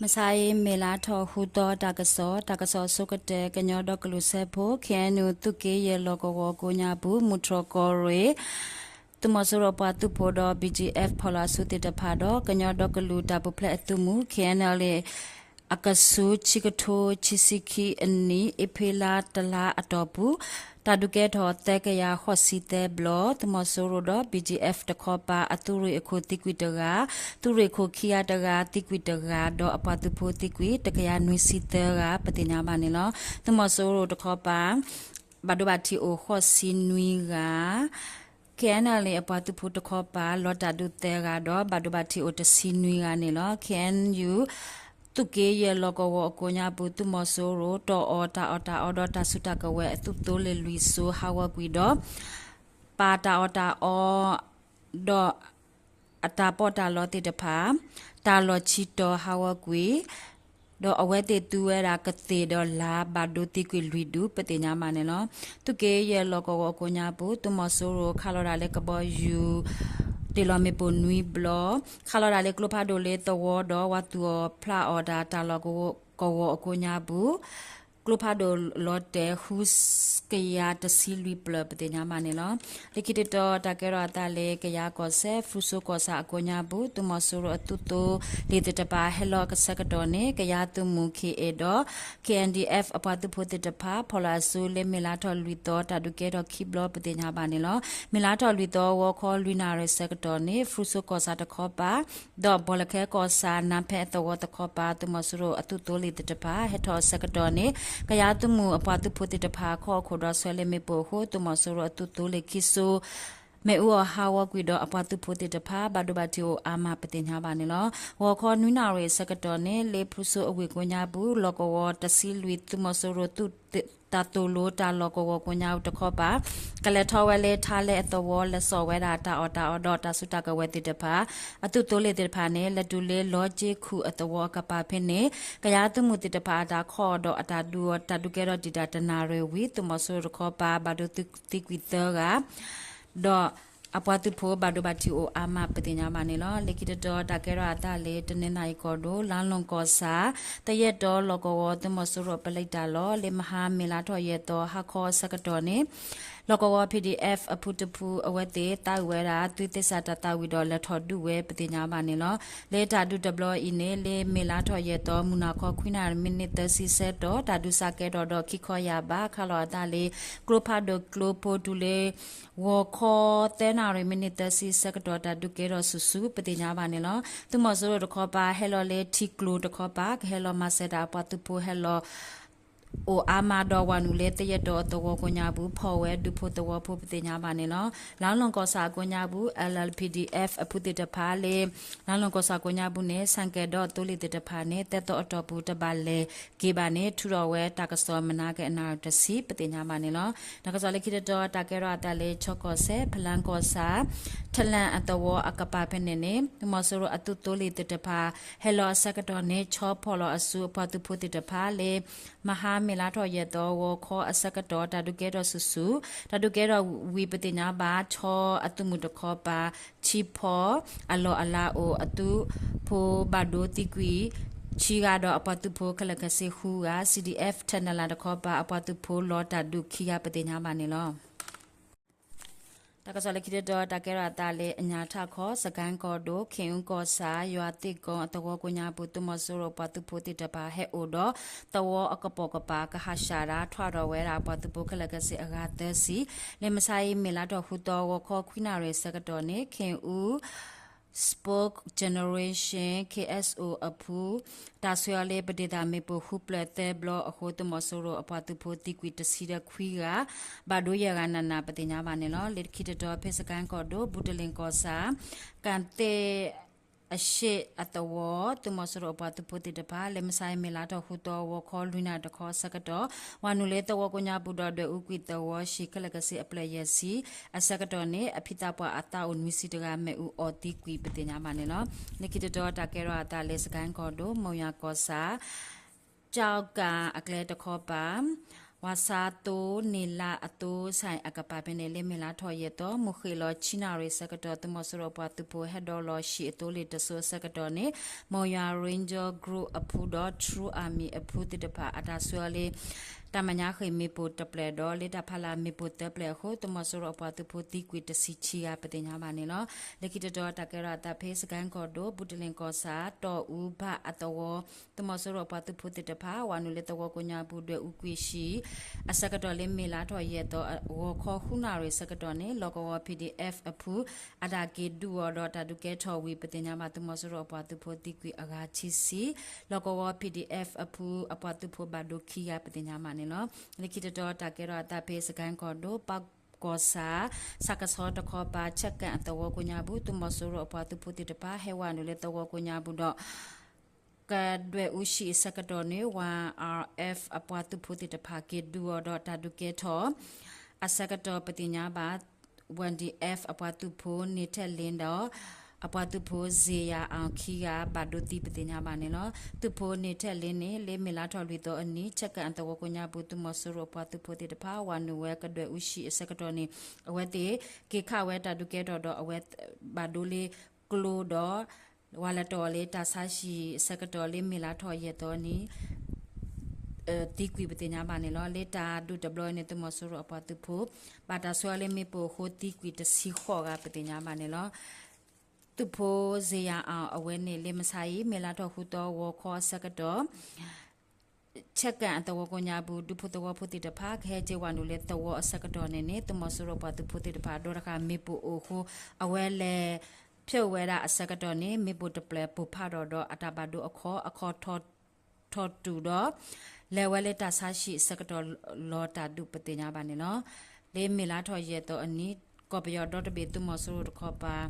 မုၢ်ဆါအံၤ မ့ၢ်လါထီၣ်ဃုသီ တၢ်ကစီၣ်, တၢ်ကစီၣ်အဆိကတၢၢ် ကညီဒီကလုာ်စၢဖှိၣ် ခ့ၣ်အဲၣ်ယူၣ် သုးက့ယဲၢ်လီၢ်ကဝီၤကိးညါပူၤ မုၢ်တြီၢ်ကီၢ်ရ့ၣ် သုးမီၤစိရိၤအပှၤသုးဖိဒီး ဘီကၠံၣ်အဲၣ် ဖီၣ်လီၤအစုသ့ၣ်တဖၣ်ဒီး ကညီဒီကလုာ်တၢ်ပူၤဖျဲးအသုးမုၢ် ခ့ၣ်အဲၣ်ယူၣ် အကဆူး ခံကထိခံဆံခံအနံၣ် အ့ဖြ့လါတလါအတီၢ်ပူၤ တၢ်ဒုးကဲထီၣ်သၢကယၤဃိးဆံသၢဘျီ, သုးမီၤစိရိၤဒီး ဘီကၠံၣ်အဲၣ် တခီပၤ အသုးရ့ၣ်အခိၣ်သံကွံာ်တဂၤ, သုးရ့ၣ်ခိၣ်ခံဂၤတဂၤ သံကွံာ်တဂၤ ဒီးအပှၤသုးဖိသံကွံာ်တကယၤနွံဆံသၢဂၤ ပသ့ၣ်ညါဘၣ်န့ၣ်လီၤ. သုးမီၤစိရိၤတခီပၤ ဘၣ်ဒိဘၣ်ထံးအိၣ်ဃိးဆံနွံဂၤ, ခ့ၣ်အဲၣ်ယူၣ် အပှၤသုးဖိတခီပၤ လီၤတၢ်ဒုးသၢဂၤဒီး ဘၣ်ဒိဘၣ်ထံးအိၣ်တဆံနွံဂၤန့ၣ်လီၤ. ခ့ၣ်အဲၣ်ယူၣ် သုးက့ယဲၢ်လီၢ်ကဝီၤအကိးညါပူၤ သုးမီၤစိရိၤ တီၢ်အီၣ်တၢ်အီၣ်တၢ်အီဒီး တၢ်စုတၢ်ကဝဲၤအသုးသိလ့ၣ်လွံၢ်စိၤ ဟးဂီၤကွံာ်ဒီး ပာ်တၢ်အီၣ်တၢ်အီ ဒီး အတၢ်ပီးတၢ်လီသ့ၣ်တဖၣ် တၢ်လီၢ်ဆံတီၤဟးဂီၤကွံာ် ဒီးအဝဲသ့ၣ်သူဝဲဒၣ်ကသ့ၣ်ဒီးလါ ဘၣ်ဒိသံကွံာ်လွံၢ်ဒူၣ် ပသ့ၣ်ညါဘၣ်န့ၣ်လီၤ. သုးက့ယဲၢ်လီၢ်ကဝီၤအကိးညါပူၤ သုးမီၤစိရိၤခးလီၤဒၣ်လၢကဘီယူၤ တ့ၢ်လီၤမ့ၣ်ပိၢ်နွံဘျီ, ခးလီၤဒၣ်လၢကျိဖးဒိၣ်လၢသဝီဒီး ဝၤသူၣ်အီၣ်ဖျးအီၣ်တၢ် တၢ်လီၢ်ကဝီၤအကိးညါပူၤ ကျိဖးဒိၣ်လီၤတဲာ်ဃုကယၤတဆံလွံၢ်ပျၢၤ ပသ့ၣ်ညါဘၣ်န့ၣ်လီၤ. လၢခံတတီၤ တၢ်ကဲထီၣ်အသးလၢကယၤကီၢ်စဲၣ် ဖရူစိကီၢ်ဆၣ်အကိးညါပူၤ သုးမီၤစိရိၤအသုးသိလ့ၣ်သ့ၣ်တဖၣ် ဟဲလီၤအဆၢကတီၢ်န့ၣ် ကယၤသုးမုၢ် ခ့ၣ်အဲၣ် ဒီး ခ့ၣ်အဲၣ်ယူၣ် အပှၤသုးဖိသ့ၣ်တဖၣ် ဖီၣ်လီၤအစုလၢမ့ၢ်လါထီၣ်လွံၢ်သီ တၢ်ဒုးကဲထီၣ်ခံဘျီ ပသ့ၣ်ညါဘၣ်န့ၣ်လီၤ. မ့ၢ်လါထီၣ်လွံၢ်သီ ဂီၤခီလွံၢ်နၣ်ရံၣ်ဆၢကတီၢ်န့ၣ် ဖရူစိကီၢ်ဆၣ်တခီပၤ ဒီးဘီလၢခဲကီၢ်ဆၣ် နါဖဲအသဝီတခီပၤ သုးမီၤစိရိၤအသုးသိလ့ၣ်သ့ၣ်တဖၣ် ဟဲထီၣ်အဆၢကတီၢ်န့ၣ် ကယၤသုးမုၢ်အပှၤသုးဖိသ့ၣ်တဖၣ် ခီၣ်ခိၣ်ဒီးဆှၢလၢမ့ၣ်ပိၢ်အဃိ သုးမီၤစိရိၤအသုးသိလ့ၣ်ခံစိၤ မ့ၣ်အူအီၣ်ဟးဂီၤကွံာ်ဒီးအပှၤသုးဖိသ့ၣ်တဖၣ် ဘၣ်ဒိဘၣ်ထံးအိၣ်အါမး ပသ့ၣ်ညါဘၣ်န့ၣ်လီၤ. ဂီၤခီနွံနၣ်ရံၣ်အဆၢကတီၢ်န့ၣ် လၢဖရူစိအဝ့ၢ်ကိးညါပူၤ လီၢ်ကဝီၤတဆံလွံၢ် သုးမီၤစိရိၤ တၢ်သိၣ်လိတၢ်လီၢ်ကဝီၤကိးညါတခီပၤ ကလဲၤထီၣ်ဝဲလၢထါလဲအသဝီ လဲၤစိာ်ဝဲဒၣ်တၢ်အီၣ်တၢ်အီဒီးတၢ်စုတၢ်ကဝဲၤသ့ၣ်တဖၣ် အသုးသိလ့ၣ်သ့ၣ်တဖၣ်န့ၣ် လဲၤတုၤလၢလီက့ခူၣ်အသဝီအကပၤဖဲန့ၣ် ကယၤသုးမုၢ်သ့ၣ်တဖၣ်အတၢ်ခီၣ်ဒီးအတၢ်ဒုးအီၤ တၢ်ဒုးကဲထီၣ်တံာ်တာ်တနၣ်ရံၣ်ဝံၤ သုးမီၤစိရိၤတခီပၤ ဘၣ်ဒိသံကွံာ်သၢဂၤ ဒီးအပှၤသုးဖိဘၣ်ဒိဘၣ်ထံးအိၣ်အါမး ပသ့ၣ်ညါဘၣ်န့ၣ်လီၤ. လၢခံတတီၤ တၢ်ကဲထီၣ်အသးလၢ တနီသရံၣ်ကီၢ်ဒိၣ် လါလီၢ်ကီၢ်ဆၣ် သယဲၢ်တီလီၢ်ကဝီၤ သုးမီၤစိရိၤအပလဲတၢ်လီၢ် လၢမဟါမ့ၢ်လါထီၣ်ယဲၢ်သီ ဟါခီအဆၢကတီၢ်န့ၣ် လီၢ်ကဝီၤ ပီၣ်အ့ၣ်ပီၣ် အဖုတဖု အဝဲသ့ၣ်သးဝံၣ်ဝဲဒၣ် သုးသ့ၣ်စးတၢ်သးဝံၣ်ဒီး လဲၤထီၣ်ဒုးဝဲ ပသ့ၣ်ညါဘၣ်န့ၣ်လီၤ. လၢတၢ်ဒုးတဘျီအံၤန့ၣ် လၢမ့ၢ်လါထီၣ်ယဲၢ်သီ မုၢ်နၤခီ ခွံနၣ်ရံၣ် မံးနံးသၢဆံဆၢကတီၢ် တၢ်ဒုးစးကဲထီၣ်ဒီးခံခီယၢ်ဘး ခးလီၤအသးလၢ ကျိဖးဒိၣ်ကျိဖိတုၤလၢ ဂီၤခီ သၢနၣ်ရံၣ် မံးနံးသၢဆံဆၢကတီၢ် တၢ်ဒုးကဲထီၣ်ဆူၣ်ဆူၣ် ပသ့ၣ်ညါဘၣ်န့ၣ်လီၤ. သုးမီၤစိရိၤတခီပၤ ဟဲလီၤလၢထံကျိတခီပၤ ကဟဲလီၤမၤစၢၤတၢ်အပှၤသုးဖိဟဲလီၤ အိၣ်အါမးဒီး ဝၤနုာ်လၢသယဲၢ်တီအသဝီကိးညါပူၤ ဖီၣ်ဝဲဒူဖိသဝီဖိ ပသ့ၣ်ညါဘၣ်န့ၣ်လီၤ. လါလီၢ်ကီၢ်ဆၣ်အကိးညါပူၤ လးလီၢ် ပီၣ်အ့ၣ်ပီၣ် အဖုသ့ၣ်တဖၣ်လၢ လါလီၢ်ကီၢ်ဆၣ်ကိးညါပူၤန့ၣ် ဆၣ်ကဲၣ်ဒီးသိလ့ၣ်သ့ၣ်တဖၣ်န့ၣ် သၢသီအတီၢ်ပူၤတဘၣ်လဲၤက့ၤဘၣ်န့ၣ် ထုးထီၣ်ဝဲတၢ်ကစီၣ်မနၤက့ၤအနၣ်ရံၣ်တဆံ ပသ့ၣ်ညါဘၣ်န့ၣ်လီၤ. တၢ်ကစီၣ်လၢခံတတီၤ တၢ်ကဲထီၣ်အသးလၢ ခၠီကီၢ်စဲၣ် ဖလါကီၢ်ဆၣ် ထလၣ်အသဝီအကပၤဖဲန့ၣ်န့ၣ် သုးမီၤစိရိၤအသုးသိလ့ၣ်သ့ၣ်တဖၣ် ဟဲလီၤအဆၢကတီၢ်န့ၣ် ခၠီဖီၣ်လီၤအစုအပှၤသုးဖိသ့ၣ်တဖၣ်လၢ မဟါမ့ၢ်လါထီၣ်ယဲၢ်သီ ဂီၤခီအဆၢကတီၢ် တၢ်ဒုးကဲထီၣ်ဆူၣ်ဆူၣ် တၢ်ဒုးကဲထီၣ်ဝံၤ ပသ့ၣ်ညါဘၣ် ခၠီအသုးမုၢ်တခီပၤ ထံဖီၣ် အလီၢ်အလၤအိၣ် အသုးဖိဘၣ်ဒိသံကွံာ် ဆံဂၤဒီးအပှၤသုးဖိခဲလၢာ်ခဲဆ့ဃုဂၤ CDF ထၢနလၣ်တခီပၤ အပှၤသုးဖိလီၤတၢ်ဒုးခံဂၤ ပသ့ၣ်ညါဘၣ်န့ၣ်လီၤ. တၢ်ကစီၣ်လၢခံတတီၤ တၢ်ကဲထီၣ်အသးလၢအညၣ်ထၣ်ခီ စကဲၣ်ကီၢ်ဒိၣ် ခ့ၣ်အူကီၢ်ဆၣ် ယွၤသ့ၣ်ကိအသဝီကိးညါပူၤ သုးမီၤစိရိၤပှၤသုးဖိသ့ၣ်တဖၣ်ဟဲအိၣ်ဒီး သဝီအကပိာ်ကပၤ ကဟးဆှၣ်ဒၣ် ထွဲဒီးဝဲဒၣ်ပှၤသုးဖိခဲလၢာ်ခဲဆ့အဂၤသၢဆံ လၢမဆါအံၤ မ့ၢ်လါထီၣ်ဃုသီ ဂီၤခီခွံနၣ်ရံၣ်ဆၢကတီၢ်န့ၣ် ခ့ၣ်အူ Spoke Generation ခ့ၣ်အဲၣ်အိၣ် အဖု တၢ်ဆှၢအီၤလၢပဒ့ၣ်သၣ်မ့ၣ်ပိၢ်ဃုဖျၢၣ်သၢဘျီအဃိ သုးမီၤစိရိၤအပှၤသုးဖိသံကွံာ်တဆံဒီးခွံဂၤ ဘၣ်ဒိယဲၢ်ဂၤနးနး ပသ့ၣ်ညါဘၣ်န့ၣ်လီၤ. လၢခံတတီၤ ဖဲစကဲၣ်ကီၢ်ဒိၣ် ဘူးတလ့ၣ်ကီၢ်ဆၣ် ကၣ်သ့ၣ်အရှ့ၣ်အသဝီ သုးမီၤစိရိၤအပှၤသုးဖိသ့ၣ်တဖၣ် လၢမဆါအံၤ မ့ၢ်လါထီၣ်ဃုသီ ဂီၤခီလွံၢ်နၣ်ရံၣ်တခီအဆၢကတီၢ် ဝၤနုာ်လၢသဝီကိးညါပူၤဒီး ဒွဲၣ်အူကွံာ်သဝီ ဟံၣ်ခဲလၢာ်ခဲဆ့အဖျၢၣ်ယဲၢ်ဆံ အဆၢကတီၢ်န့ၣ် အဖံသးပှၢ်အသးအိၣ်နွံဆံတဂၤ မ့ၣ်အူအီၣ်သံကွံာ် ပသ့ၣ်ညါဘၣ်န့ၣ်လီၤ. လၢခံတတီၤ တၢ်ကဲထီၣ်အသးလၢစကဲၣ်ကီၢ်ဒိၣ် မိၢ်ယွၤကီၢ်ဆၣ် ကၠီကၣ်အကျဲတခီပၤ ဝါဆါသိန့ၢ်လါအသိဆဲးအကပၤဖဲန့ၣ် လၢမ့ၢ်လါထီၣ်ယဲၢ်သီ မုၢ်ဃ့ၢ်လီၤဆံနၣ်ရံၣ်ဆၢကတီၢ် သုးမီၤစိရိၤအပှၤသုးဖိဟဲဒိးလီၤဆံးအသိလ့ၣ်တစိၤဆၢကတီၢ်န့ၣ် Moyar Ranger Group အဖုဒီး True Army အဖုသ့ၣ်တဖၣ် အတၢ်ဆှၢလၢ တၢ်မဲာ်ညါဃ့ၢ်မ့ၣ်ပိၢ်တဖျၢၣ်ဒီး လၢတၢ်ဖးလၢ်မ့ၣ်ပိၢ်သၢဖျၢၣ်အဃိ သုးမီၤစိရိၤအပှၤသုးဖိသံကွံာ်တဆံခံဂၤပသ့ၣ်ညါဘၣ်န့ၣ်လီၤ. လၢခံတတီၤတၢ်ကဲထီၣ်အသးဖဲ စကဲၣ်ကီၢ်ဒိၣ် ဘူၣ်တလ့ၣ်ကီၢ်ဆၣ် တီၢ်အူဘၣ်အသဝီ သုးမီၤစိရိၤအပှၤသုးဖိသ့ၣ်တဖၣ် ဝၤနုာ်လၢသဝီကိးညါပူၤ ဒွဲၣ်အူကွံာ်ဆံး အဆၢကတီၢ်လၢမ့ၢ်လါထီၣ်ယဲၢ်သီ ဂီၤခီဃုနၣ်ရံၣ်ဆၢကတီၢ်န့ၣ် လီၢ်ကဝီၤ ပီၣ်ဒံၣ်အဲၣ်ဖ် အဖု အတၢ်က့ၤဒုးအီၤဒီးတၢ်ဒုးကဲထီၣ်ဝံၤ ပသ့ၣ်ညါဘၣ် သုးမီၤစိရိၤအပှၤသုးဖိသံကွံာ်အဂၤခံဆံ, လီၢ်ကဝီၤ ပီၣ်ဒံၣ်အဲၣ်ဖ် အဖု အပှၤသုးဖိဘၣ်ဒိခံဂၤပသ့ၣ်ညါဘၣ်န့ၣ်လီၤ. လၢခံတတီၤတၢ်ကဲထီၣ်အသးဖဲ စကဲၣ်ကီၢ်ဒိၣ် ပၢ်ကီၢ်ဆၣ် ဆၣ်ကဆီတခီပၤ ဆဲးကၣ်အသဝီကိးညါပူၤ သုးမီၤစိရိၤအပှၤသုးဖိသ့ၣ်တဖၣ် ဟဲဝၤနုာ်လၢသဝီကိးညါပူၤဒီး ကဒွဲၣ်အူဆံးအဆၢကတီၢ်န့ၣ် ဝၤ အါအါအ့ၣ် အပှၤသုးဖိသ့ၣ်တဖၣ် က့ၤဒုးအီၤဒီးတၢ်ဒုးကဲထီၣ် အဆၢကတီၢ်ပသ့ၣ်ညါဘၣ် ဝဲၢ်ဒံၣ်အဲၣ်ဖ် အပှၤသုးဖိန့ၣ်ထဲလ့ၣ်ဒီး အပှၤသုးဖိ စ့ယၤအီၤ ခံဂၤ ဘၣ်ဒိသံပသ့ၣ်ညါဘၣ်န့ၣ်လီၤ. သုးဖိန့ၣ်ထဲလ့ၣ်န့ၣ် လၢမ့ၢ်လါထီၣ်လွံၢ်သီအနံၤ ဆဲးကၣ်အသဝီကိးညါပူၤ သုးမီၤစိရိၤအပှၤသုးဖိသ့ၣ်တဖၣ် ဝၤနုာ်ဝဲကဒွဲၣ်အူဆံးအဆၢကတီၢ်န့ၣ် အဝဲသ့ၣ် က့ၤခးဝဲတၢ်ဒုးကဲထီၣ်ဒီးအဝဲ ဘၣ်ဒိလၢကျိဒီး ဝၤလဲၤတီၢ်အီၤလၢတၢ်ဆါဟံၣ်အဆၢကတီၢ်လၢမ့ၢ်လါထီၣ်ယဲၢ်သီန့ၣ် သံကွံာ်ပသ့ၣ်ညါဘၣ်န့ၣ်လီၤ. လၢတၢ်ဒုးတဘျီအံၤန့ၣ် သုးမီၤစိရိၤအပှၤသုးဖိ ဘၣ်တၢ်ဆှၢလၢမ့ၣ်ပိၢ်အဃိသံကွံာ်တဆံဃိးဂၤပသ့ၣ်ညါဘၣ်န့ၣ်လီၤ. သုးဖိ စ့ယၤအီၤ အဝဲန့ၣ်လၢမဆါအံၤ မ့ၢ်လါထီၣ်ဃုသီဂီၤခီအဆၢကတီၢ် ဆဲးကၣ်အသဝီကိးညါပူၤ ဒူဖိသဝီဖိသ့ၣ်တဖၣ် ကဟဲက့ၤဝၤနုာ်လၢသဝီအဆၢကတီၢ်န့ၣ်န့ၣ် သုးမီၤစိရိၤပှၤသုးဖိသ့ၣ်တဖၣ် ဒီးတဃၣ်မ့ၣ်ပိၢ်အိၣ်အဃိ အဝဲလဲၤဖျၢၣ်ဝဲဒၣ်အဆၢကတီၢ်န့ၣ် မ့ၣ်ပိၢ်တဖျၢၣ်ပိၢ်ဖးထီၣ်ဒီးအတၢ်ဘၣ်ဒိအခီ အခီထီၣ်တုာ်ဒီး လဲၤဝဲလၢတၢ်ဆါဟံၣ်အဆၢကတီၢ်လီၤတၢ်ဒုးပသ့ၣ်ညါဘၣ်န့ၣ်လီၤ. လၢမ့ၢ်လါထီၣ်ယဲၢ်သီအနံၤ ကီၢ်ပယီၤဒီတဘ့ၣ်သုးမီၤစိရိၤတခီပၤ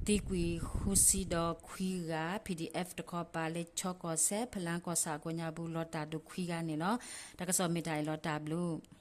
သံကွံာ်ဃုဆံဒီးခွံဂၤ, ဖံဒံၣ်အဲၣ်ဖ်တခီပၤ လၢခၠီကီၢ်စဲၣ် ဖလါကီၢ်ဆၣ်အကိးညါပူၤ လီၤတၢ်ဒုးခွံဂၤန့ၣ်လီၤ. တၢ်ကစီၣ်မ့ၢ်တၢ်အံၤလီၤ တၢ်ဘျုး